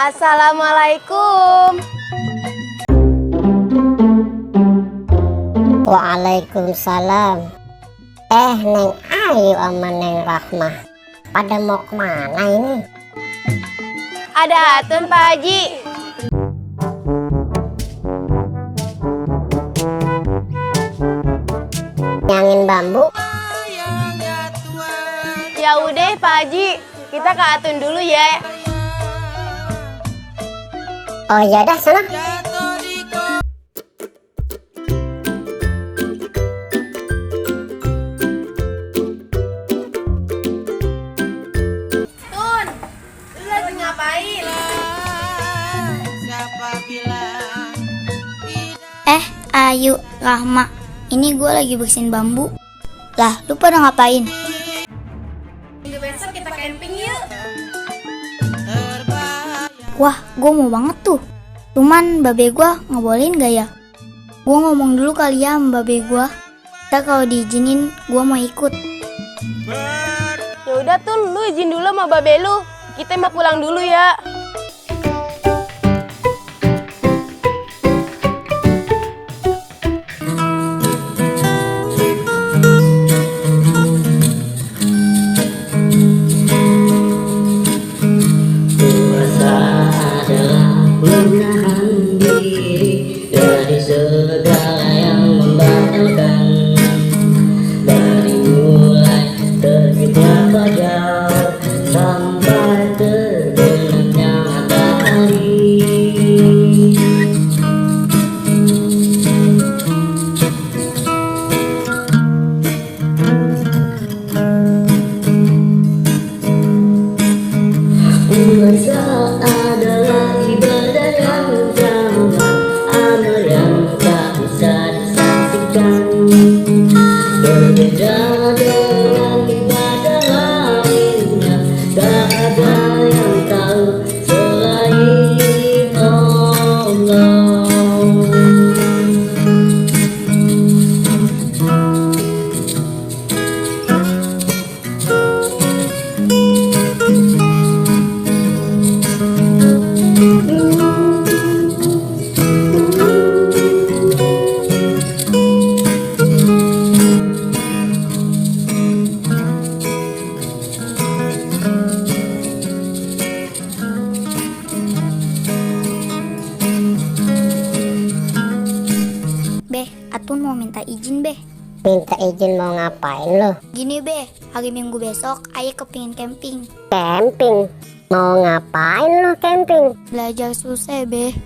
Assalamualaikum. Waalaikumsalam. Neng Ayu sama Neng Rahmah pada mau kemana ini? Ada atun Pak Haji. Nyangin bambu. Ya udah Pak Haji, kita ke atun dulu ya. Oh ya dah sana. Tun, lu lagi ngapain? Ayu, Rahma, ini gue lagi bersihin bambu. Lah, lu pada ngapain? Minggu besok kita camping yuk. Wah, gue mau banget tuh. Cuman babe gue ngebolehin gak ya? Gue ngomong dulu kali ya sama babe gue. Ntar kalau diizinin, gue mau ikut. Ya udah Tun, lu izin dulu sama babe lu. Kita mau pulang dulu ya. Menahan diri dari segala yang membatalkan, dari mulai terbitnya fajar sampai terbenamnya matahari. Puasa adalah ibadah yang utama, amal yang tak bisa disaksikan. Berbeda dengan ibadah lainnya, tak ada yang tahu selain Allah. Beh, Atun mau minta izin, Beh. Minta izin mau ngapain lo? Gini, Beh, hari Minggu besok Ayah kepingin camping. Camping? Mau ngapain lo camping? Belajar susah, Beh.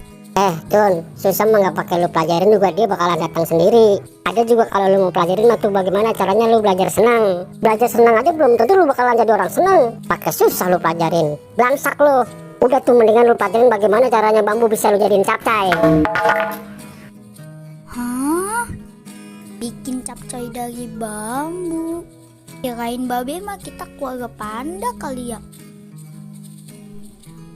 Tun, susah mah nggak pakai lu pelajarin juga, dia bakalan datang sendiri. Ada juga kalau lu mau pelajarin mah tuh bagaimana caranya lu belajar senang. Belajar senang aja belum tentu lu bakalan jadi orang senang. Pakai susah lu pelajarin, belangsak lu. Udah tuh mendingan lu pelajarin bagaimana caranya bambu bisa lu jadiin capcay. Hah? Bikin capcay dari bambu? Kirain babe mah kita keluarga panda kali ya.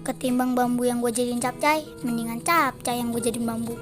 Ketimbang bambu yang gue jadiin capcay, mendingan capcay yang gue jadiin bambu.